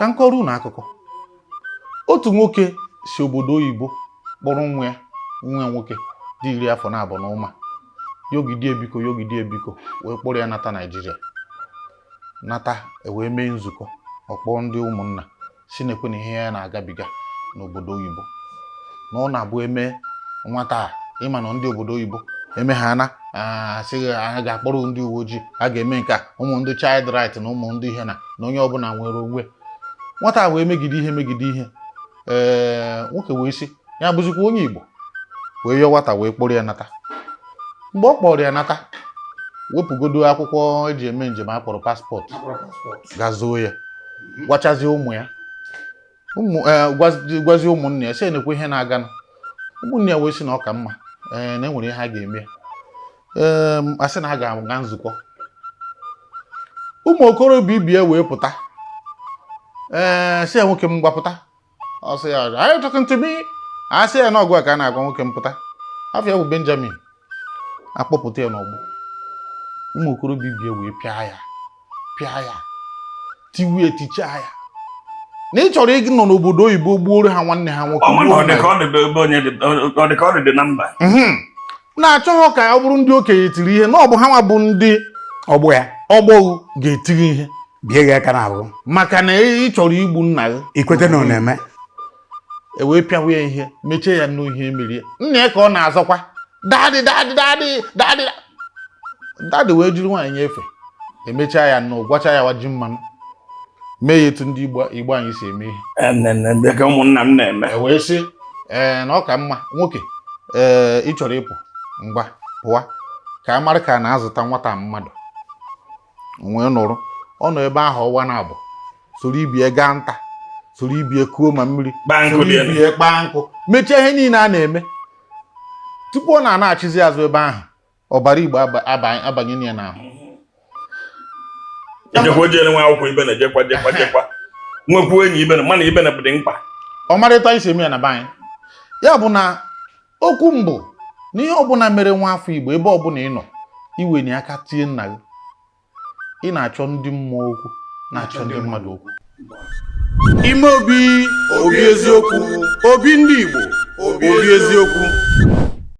Ka m kọrọ unu akụkọ. Otu nwoke si obodo oyibo kpọrọ nwa ya, nwa ya nwoke dị 22 na ụma, yogide ebiko, yogide ebiko, wee kpọrọ ya nata Naijiria. Nata, ewee mee nzukọ, ọ kpọọ ndị ụmụnna, si na-ekwe na ihe ya na-agabiga n'obodo oyibo, na ọ na-abụ eme nwata a, ịma na ndị obodo oyibo eme ha na asịghị a ga-akpọrọ ndị uwe ojii, a ga-eme nke a, ụmụ ndị child right na ụmụ ndị ihe na na onye ọbụla nwere onwe. Nwata a wee megide ihe, megide ihe. Ee, nwoke wee sị ya bụzikwa onye Igbo, wee yọọ nwata, wee kpọrọ ya nata. Mgbe ọ kpọrọ ya nata, wepụgodo akwụkwọ eji eme njem a kpọrọ passport, gazuo ya, gwachazie ụmụ ya, ụmụ gwazie ụmụnne ya, sị nekwe ihe na-aganụ. Ụmụnne ya wee sị na ọ ka mma, ee, na enwere ihe a ga-eme. Ee, a sị na a ga-aga nzukọ ụmụ okorobịa ibi ya wee pụta. Ee, sị ya, "Nwoke m, gbapụta." Ọ sị ya, "Are you talking to me?" A sị ya na ọgụ a ka a na-agwa. "Nwoke m, pụta." Afọ ya bụ Benjamin. Akpọpụta ya n'ọgbọ ụmụ okorobịa ibi ya, wee pịa ya, pịa ya, tiwe, tichaa ya na ị chọrọ ịnọ n'obodo oyibo gbuoro ha nwanne ha nwoke. Ọ ma na gbuo ọ dị nna ka ọ dị ebe onye dị, ọ dị ka ọ dị na mba. Na-achọghọ ka ọ bụrụ ndị okenye tiri ihe, na ọ bụ ha nwa bụ ndị ọgbọ ya, ọgbọ ga-etiri ihe. Bie gị aka n'ahụ. Maka na ị chọrọ igbu nna gị. Ikwete na ọ na-eme. E wee pịawa ya ihe, mechie ya nnọọ ihe emerie nna ya ka ọ na-azọkwa, "Daddy, daddy, daddy, daddy, daddy." Wee jiri nwaanyị nyefe, emechaa ya nnọọ, gwacha ya waji mmanụ, mee ya etu ndị Igbo anyị si eme ihe. Nne, dị ka ụmụnna m na-eme. E wee sị, ee, na ọ ka mma, nwoke, ee, ị chọrọ ịpụ, ngwa, pụwa, ka a mara ka a na-azụta nwata mmadụ. Wee nọrọ, ọ nọ ebe ahụ ọnwa na-abụ, soro ibie gaa nta, soro ibie kuo ma mmiri, Kpaa nkụ soro dị elu. Ibie kpaa nkụ, mechie ihe niile a na-eme tupu ọ na-anachizi azụ ebe ahụ. Ọbara Igbo abanye ya n'ahụ. Ejekwa ojere nwa akwụkwọ ibe na jekwa jekwa jekwa nwekwu enyi ibe na mana ibe na bụ dị mkpa. Ọmarịta isi eme ya na be anyị. Ya bụ na okwu mbụ na ihe ọbụla mere nwa afọ Igbo, ebe ọbụla ị nọ, iweni aka tie nna gị, ị na-achọ ndị mmụọ okwu, na-achọ ndị mmadụ okwu. Ime obi, obi eziokwu, obi ndị Igbo, obi eziokwu.